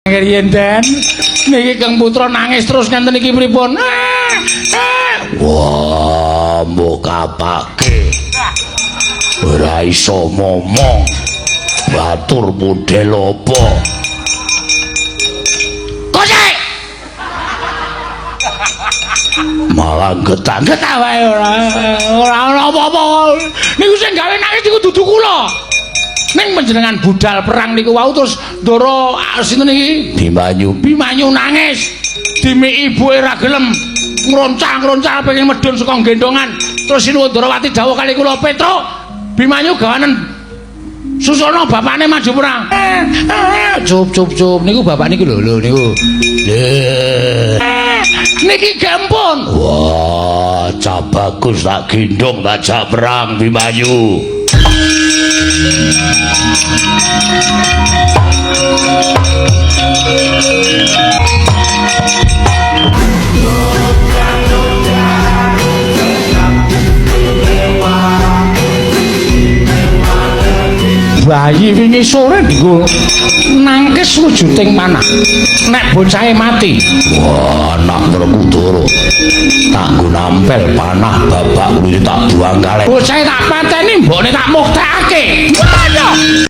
Riyen Den. Niki Kang Putra nangis terus ngenten iki pripun? Ah, ah. Wah, mbok kapake. Ora iso momong. Batur model apa? Kosek. Malah getah-getah Wae ora ora ana apa-apa. Niku sing gawe nangis niku dudu kula. Ning panjenengan budal perang niku wau terus Ndara sinten niki? Bimanyu. Bimanyu nangis. Dimiki ibuke ra gelem. Ngroncang-ngroncang pengen medhun saka gendongan. Terus Sinuwun Ndarawati dawuh kali kula, "Petruk, Bimanyu gawanen susana bapakne maju perang." Cup cup cup niku bapak niku lho lho niku. Lho. Niki gempun. Wah, cah bagus tak gendong tak jak perang Bimanyu. Bayi wingi sore nggo nangkis wujuding manah. Nek bocahe mati, Wah, anak Werkudara. Tak nggo nampel panah babak kuwi tak buang kaleh. Bocahe tak pateni, mbokne tak muktekake. Waduh.